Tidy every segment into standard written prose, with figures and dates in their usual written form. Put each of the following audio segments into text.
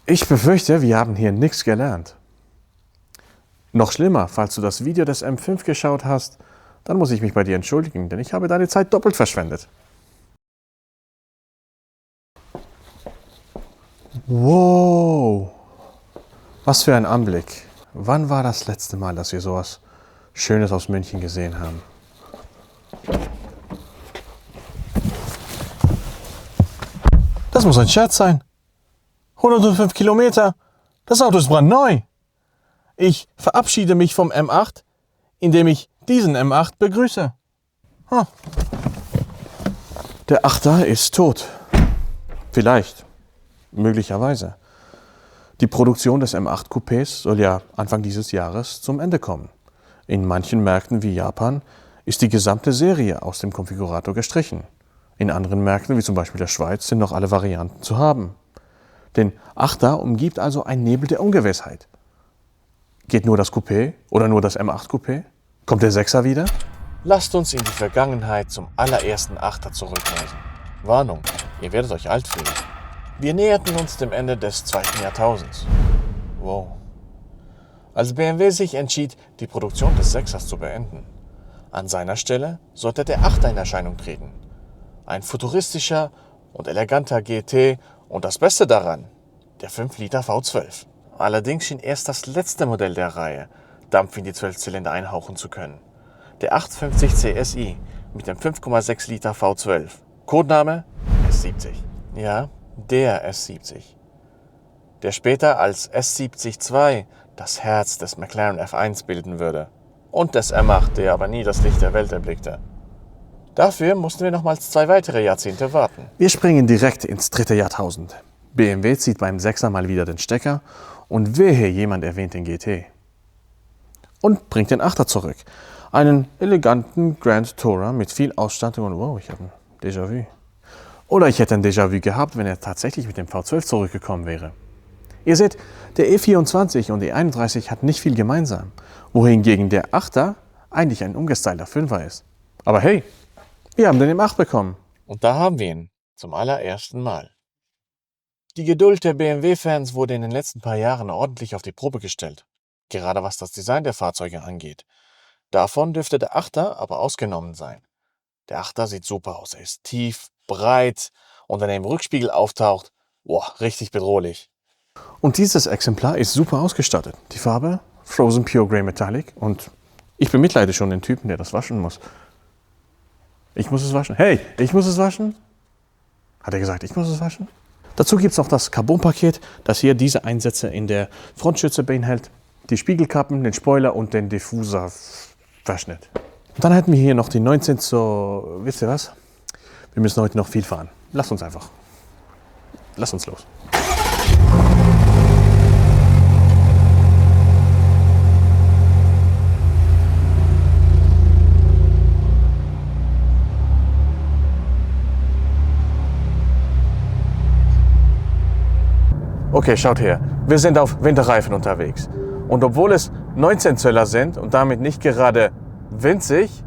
Ich befürchte, wir haben hier nichts gelernt. Noch schlimmer, falls du das Video des M5 geschaut hast, dann muss ich mich bei dir entschuldigen, denn ich habe deine Zeit doppelt verschwendet. Wow, was für ein Anblick. Wann war das letzte Mal, dass wir sowas Schönes aus München gesehen haben? Das muss ein Scherz sein. 105 Kilometer. Das Auto ist brandneu. Ich verabschiede mich vom M8, indem ich diesen M8 begrüße. Der 8er ist tot. Vielleicht. Möglicherweise. Die Produktion des M8 Coupés soll ja Anfang dieses Jahres zum Ende kommen. In manchen Märkten wie Japan ist die gesamte Serie aus dem Konfigurator gestrichen. In anderen Märkten, wie zum Beispiel der Schweiz, sind noch alle Varianten zu haben. Den 8er umgibt also ein Nebel der Ungewissheit. Geht nur das Coupé oder nur das M8 Coupé? Kommt der 6er wieder? Lasst uns in die Vergangenheit zum allerersten 8er zurückreisen. Warnung, ihr werdet euch alt fühlen. Wir näherten uns dem Ende des 2. Jahrtausends. Wow. Als BMW sich entschied, die Produktion des 6ers zu beenden. An seiner Stelle sollte der 8er in Erscheinung treten. Ein futuristischer und eleganter GT und das Beste daran, der 5 Liter V12. Allerdings schien erst das letzte Modell der Reihe Dampf in die 12-Zylinder einhauchen zu können. Der 850 CSI mit dem 5,6 Liter V12. Codename S70. Ja, der S70. Der später als S70 II das Herz des McLaren F1 bilden würde. Und des M8, der aber nie das Licht der Welt erblickte. Dafür mussten wir nochmals 2 weitere Jahrzehnte warten. Wir springen direkt ins 3. Jahrtausend. BMW zieht beim 6er mal wieder den Stecker und wehe, jemand erwähnt den GT. Und bringt den 8er zurück. Einen eleganten Grand Tourer mit viel Ausstattung und wow, ich habe ein Déjà-vu. Oder ich hätte ein Déjà-vu gehabt, wenn er tatsächlich mit dem V12 zurückgekommen wäre. Ihr seht, der E24 und E31 hat nicht viel gemeinsam, wohingegen der 8er eigentlich ein umgestylter 5er ist. Aber hey, wir haben den M8 bekommen. Und da haben wir ihn, zum allerersten Mal. Die Geduld der BMW-Fans wurde in den letzten paar Jahren ordentlich auf die Probe gestellt, gerade was das Design der Fahrzeuge angeht. Davon dürfte der 8er aber ausgenommen sein. Der 8er sieht super aus, er ist tief, breit und wenn er im Rückspiegel auftaucht, boah, richtig bedrohlich. Und dieses Exemplar ist super ausgestattet. Die Farbe Frozen Pure Grey Metallic und ich bemitleide schon den Typen, der das waschen muss. Ich muss es waschen? Hey, ich muss es waschen? Hat er gesagt, ich muss es waschen? Dazu gibt es noch das Carbon-Paket, das hier diese Einsätze in der Frontschütze beinhaltet, die Spiegelkappen, den Spoiler und den Diffuser-Verschnitt. Und dann hätten wir hier noch die 19 zur... Wisst ihr was? Wir müssen heute noch viel fahren. Lasst uns einfach. Lasst uns los. Okay, schaut her. Wir sind auf Winterreifen unterwegs. Und obwohl es 19 Zöller sind und damit nicht gerade winzig,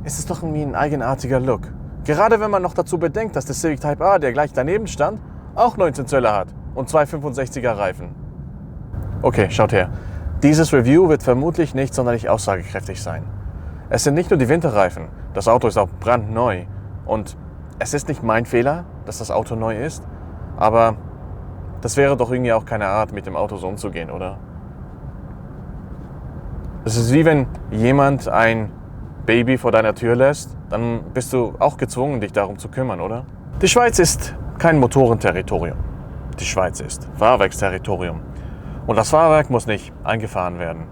ist es doch irgendwie ein eigenartiger Look. Gerade wenn man noch dazu bedenkt, dass der Civic Type A, der gleich daneben stand, auch 19 Zöller hat und 2 65er Reifen. Okay, schaut her. Dieses Review wird vermutlich nicht sonderlich aussagekräftig sein. Es sind nicht nur die Winterreifen, das Auto ist auch brandneu. Und es ist nicht mein Fehler, dass das Auto neu ist, aber das wäre doch irgendwie auch keine Art, mit dem Auto so umzugehen, oder? Es ist wie wenn jemand ein Baby vor deiner Tür lässt, dann bist du auch gezwungen, dich darum zu kümmern, oder? Die Schweiz ist kein Motorenterritorium. Die Schweiz ist Fahrwerksterritorium. Und das Fahrwerk muss nicht eingefahren werden.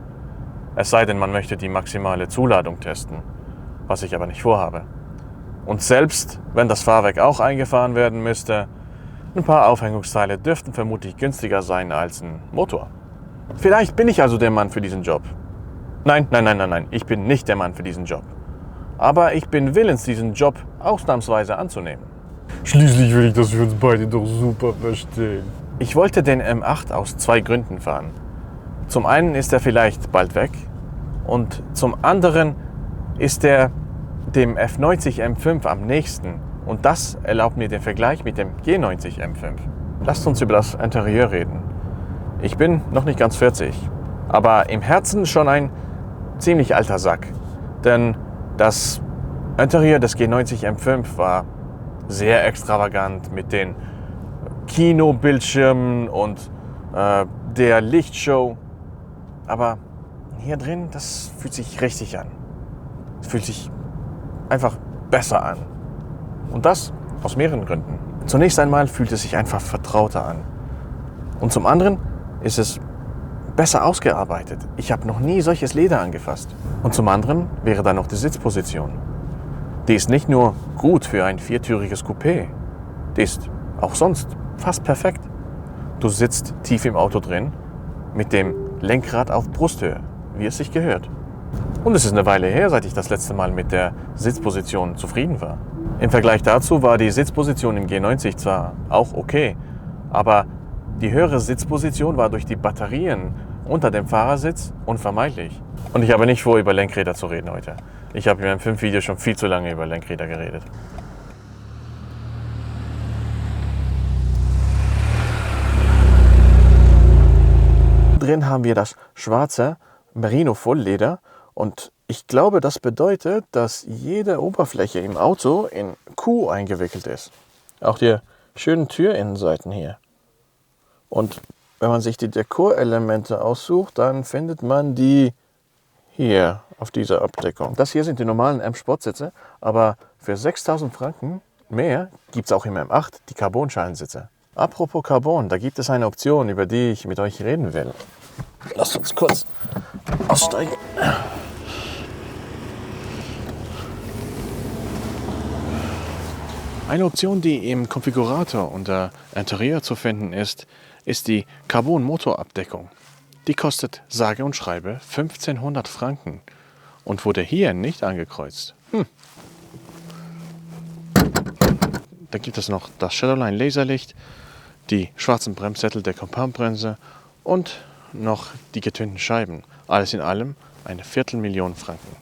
Es sei denn, man möchte die maximale Zuladung testen, was ich aber nicht vorhabe. Und selbst wenn das Fahrwerk auch eingefahren werden müsste, ein paar Aufhängungsteile dürften vermutlich günstiger sein als ein Motor. Vielleicht bin ich also der Mann für diesen Job. Nein, ich bin nicht der Mann für diesen Job. Aber ich bin willens, diesen Job ausnahmsweise anzunehmen. Schließlich will ich das für uns beide doch super verstehen. Ich wollte den M8 aus 2 Gründen fahren. Zum einen ist er vielleicht bald weg und zum anderen ist er dem F90 M5 am nächsten. Und das erlaubt mir den Vergleich mit dem G90 M5. lasst uns über das Interieur reden. Ich bin noch nicht ganz 40, aber im Herzen schon ein ziemlich alter Sack. Denn das Interieur des G90 M5 war sehr extravagant mit den Kinobildschirmen und der Lichtshow. Aber hier drin, das fühlt sich richtig an. Es fühlt sich einfach besser an. Und das aus mehreren Gründen. Zunächst einmal fühlt es sich einfach vertrauter an. Und zum anderen ist es besser ausgearbeitet. Ich habe noch nie solches Leder angefasst. Und zum anderen wäre da noch die Sitzposition. Die ist nicht nur gut für ein viertüriges Coupé, die ist auch sonst fast perfekt. Du sitzt tief im Auto drin, mit dem Lenkrad auf Brusthöhe, wie es sich gehört. Und es ist eine Weile her, seit ich das letzte Mal mit der Sitzposition zufrieden war. Im Vergleich dazu war die Sitzposition im G90 zwar auch okay, aber die höhere Sitzposition war durch die Batterien unter dem Fahrersitz unvermeidlich. Und ich habe nicht vor, über Lenkräder zu reden heute. Ich habe in meinem 5-Video schon viel zu lange über Lenkräder geredet. Drin haben wir das schwarze Merino-Vollleder und ich glaube, das bedeutet, dass jede Oberfläche im Auto in Kuh eingewickelt ist. Auch die schönen Türinnenseiten hier. Und wenn man sich die Dekorelemente aussucht, dann findet man die hier auf dieser Abdeckung. Das hier sind die normalen M-Sportsitze, aber für 6.000 Franken mehr gibt es auch im M8 die Carbon-Schalensitze. Apropos Carbon, da gibt es eine Option, über die ich mit euch reden will. Lasst uns kurz aussteigen. Eine Option, die im Konfigurator unter Interieur zu finden ist die Carbon-Motorabdeckung. Die kostet sage und schreibe 1.500 Franken und wurde hier nicht angekreuzt. Dann gibt es noch das Shadowline Laserlicht, die schwarzen Bremssättel der Compoundbremse und noch die getönten Scheiben. Alles in allem eine 250.000 Franken.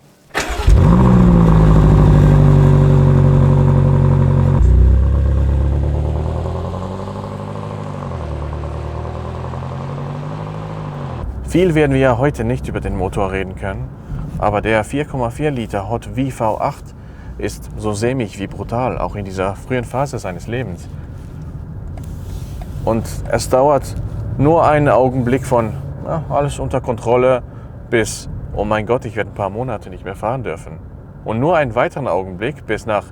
Viel werden wir ja heute nicht über den Motor reden können, aber der 4,4 Liter Hot V V8 ist so sämig wie brutal, auch in dieser frühen Phase seines Lebens. Und es dauert nur einen Augenblick von alles unter Kontrolle bis, oh mein Gott, ich werde ein paar Monate nicht mehr fahren dürfen. Und nur einen weiteren Augenblick bis nach,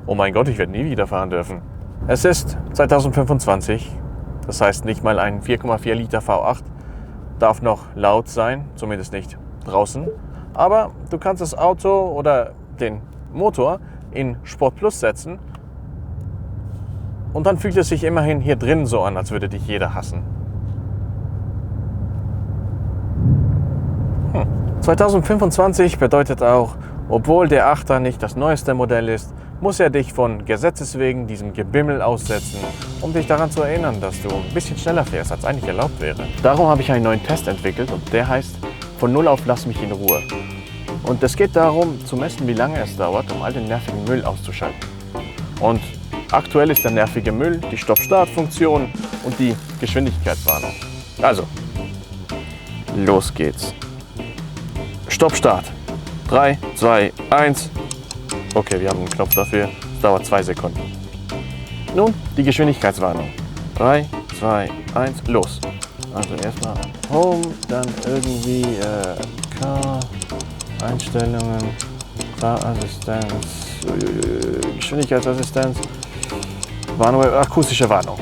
oh mein Gott, ich werde nie wieder fahren dürfen. Es ist 2025, das heißt nicht mal ein 4,4 Liter V8 darf noch laut sein, zumindest nicht draußen. Aber du kannst das Auto oder den Motor in Sport Plus setzen und dann fühlt es sich immerhin hier drin so an, als würde dich jeder hassen. 2025 bedeutet auch, obwohl der 8er nicht das neueste Modell ist, muss er dich von Gesetzes wegen diesem Gebimmel aussetzen, um dich daran zu erinnern, dass du ein bisschen schneller fährst, als eigentlich erlaubt wäre. Darum habe ich einen neuen Test entwickelt und der heißt Von 0 auf Lass mich in Ruhe. Und es geht darum, zu messen, wie lange es dauert, um all den nervigen Müll auszuschalten. Und aktuell ist der nervige Müll die Stopp-Start-Funktion und die Geschwindigkeitswarnung. Also, los geht's. Stopp-Start. 3, 2, 1. Okay, wir haben einen Knopf dafür. Es dauert 2 Sekunden. Nun die Geschwindigkeitswarnung. 3, 2, 1, los. Also erstmal Home, dann irgendwie Car, Einstellungen, Fahrassistenz, Geschwindigkeitsassistenz, Warnung, akustische Warnung.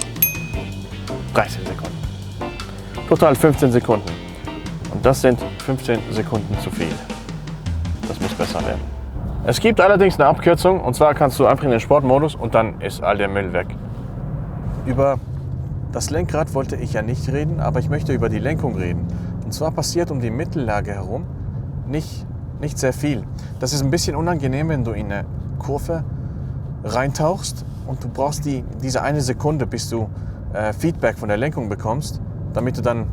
13 Sekunden. Total 15 Sekunden. Und das sind 15 Sekunden zu viel. Das muss besser werden. Es gibt allerdings eine Abkürzung, und zwar kannst du einfach in den Sportmodus und dann ist all der Müll weg. Über das Lenkrad wollte ich ja nicht reden, aber ich möchte über die Lenkung reden. Und zwar passiert um die Mittellage herum nicht sehr viel. Das ist ein bisschen unangenehm, wenn du in eine Kurve reintauchst und du brauchst diese eine Sekunde, bis du Feedback von der Lenkung bekommst, damit du dann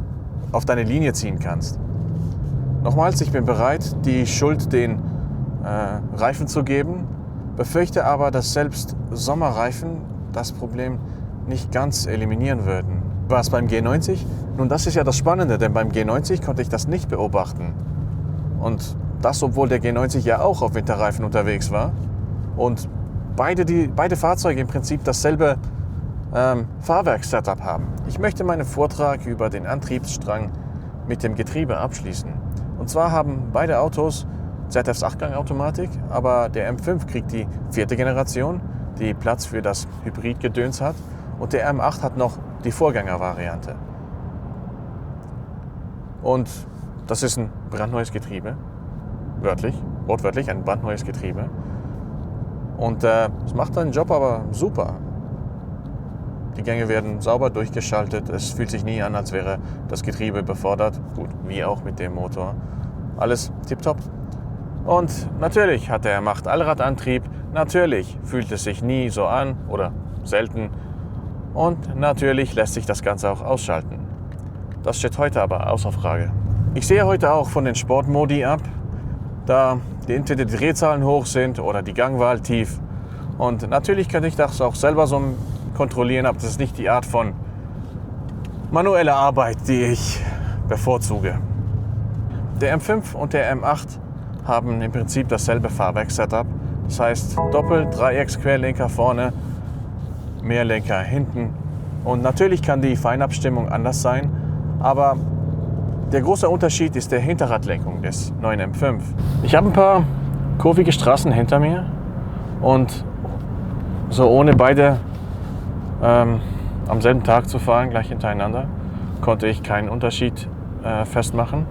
auf deine Linie ziehen kannst. Nochmals, ich bin bereit, die Schuld den Reifen zu geben, befürchte aber, dass selbst Sommerreifen das Problem nicht ganz eliminieren würden. War es beim G90? Nun, das ist ja das Spannende, denn beim G90 konnte ich das nicht beobachten. Und das, obwohl der G90 ja auch auf Winterreifen unterwegs war und beide Fahrzeuge im Prinzip dasselbe Fahrwerkssetup haben. Ich möchte meinen Vortrag über den Antriebsstrang mit dem Getriebe abschließen. Und zwar haben beide Autos ZF's 8-Gang-Automatik, aber der M5 kriegt die 4. Generation, die Platz für das Hybridgedöns hat, und der M8 hat noch die Vorgängervariante. Und das ist ein brandneues Getriebe, wortwörtlich ein brandneues Getriebe. Und es macht seinen Job aber super. Die Gänge werden sauber durchgeschaltet, es fühlt sich nie an, als wäre das Getriebe befordert. Gut, wie auch mit dem Motor. Alles tipptopp. Und natürlich hat der M8 Allradantrieb, natürlich fühlt es sich nie so an oder selten. Und natürlich lässt sich das Ganze auch ausschalten. Das steht heute aber außer Frage. Ich sehe heute auch von den Sportmodi ab, da entweder die Drehzahlen hoch sind oder die Gangwahl tief. Und natürlich könnte ich das auch selber so kontrollieren, aber das ist nicht die Art von manueller Arbeit, die ich bevorzuge. Der M5 und der M8 haben im Prinzip dasselbe Fahrwerkssetup. Das heißt Doppel-Dreiecks-Querlenker vorne, Mehrlenker hinten. Und natürlich kann die Feinabstimmung anders sein, aber der große Unterschied ist der Hinterradlenkung des neuen M5. Ich habe ein paar kurvige Straßen hinter mir und so ohne beide am selben Tag zu fahren, gleich hintereinander, konnte ich keinen Unterschied festmachen.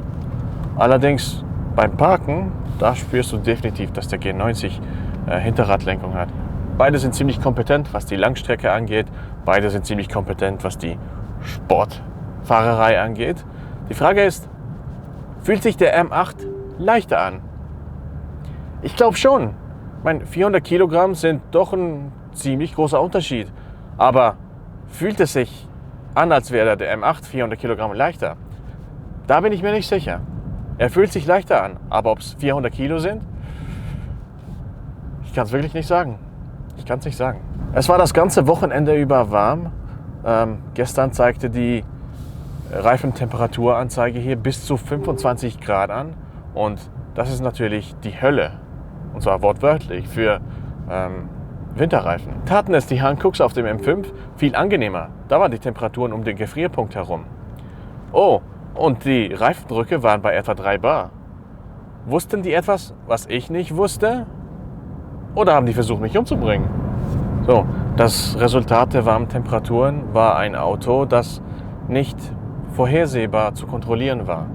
Allerdings beim Parken, da spürst du definitiv, dass der G90 Hinterradlenkung hat. Beide sind ziemlich kompetent, was die Langstrecke angeht. Beide sind ziemlich kompetent, was die Sportfahrerei angeht. Die Frage ist, fühlt sich der M8 leichter an? Ich glaube schon. Ich meine, 400 Kilogramm sind doch ein ziemlich großer Unterschied. Aber fühlt es sich an, als wäre der M8 400 Kilogramm leichter? Da bin ich mir nicht sicher. Er fühlt sich leichter an, aber ob es 400 Kilo sind? Ich kann es wirklich nicht sagen. Ich kann es nicht sagen. Es war das ganze Wochenende über warm. Gestern zeigte die Reifentemperaturanzeige hier bis zu 25 Grad an. Und das ist natürlich die Hölle. Und zwar wortwörtlich für Winterreifen. Taten es die Hancooks auf dem M5 viel angenehmer. Da waren die Temperaturen um den Gefrierpunkt herum. Oh, und die Reifendrücke waren bei etwa 3 Bar. Wussten die etwas, was ich nicht wusste? Oder haben die versucht, mich umzubringen? So, das Resultat der warmen Temperaturen war ein Auto, das nicht vorhersehbar zu kontrollieren war.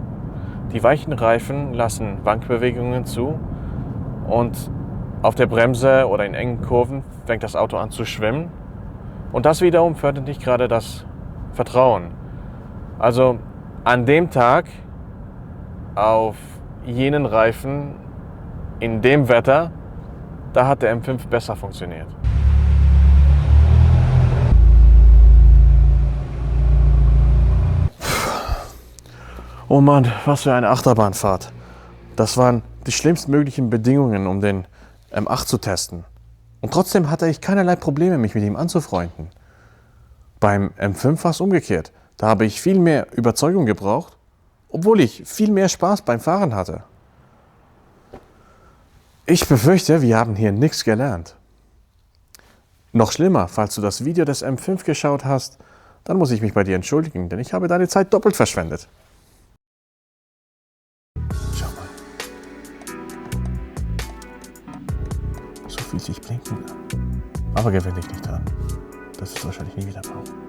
Die weichen Reifen lassen Wankbewegungen zu und auf der Bremse oder in engen Kurven fängt das Auto an zu schwimmen. Und das wiederum fördert nicht gerade das Vertrauen. Also an dem Tag auf jenen Reifen, in dem Wetter, da hat der M5 besser funktioniert. Oh Mann, was für eine Achterbahnfahrt. Das waren die schlimmstmöglichen Bedingungen, um den M8 zu testen. Und trotzdem hatte ich keinerlei Probleme, mich mit ihm anzufreunden. Beim M5 war es umgekehrt. Da habe ich viel mehr Überzeugung gebraucht, obwohl ich viel mehr Spaß beim Fahren hatte. Ich befürchte, wir haben hier nichts gelernt. Noch schlimmer, falls du das Video des M5 geschaut hast, dann muss ich mich bei dir entschuldigen, denn ich habe deine Zeit doppelt verschwendet. Schau mal. So fühlt sich Blinken an. Aber gewöhn dich nicht dran. Das ist wahrscheinlich nie wieder brauchen.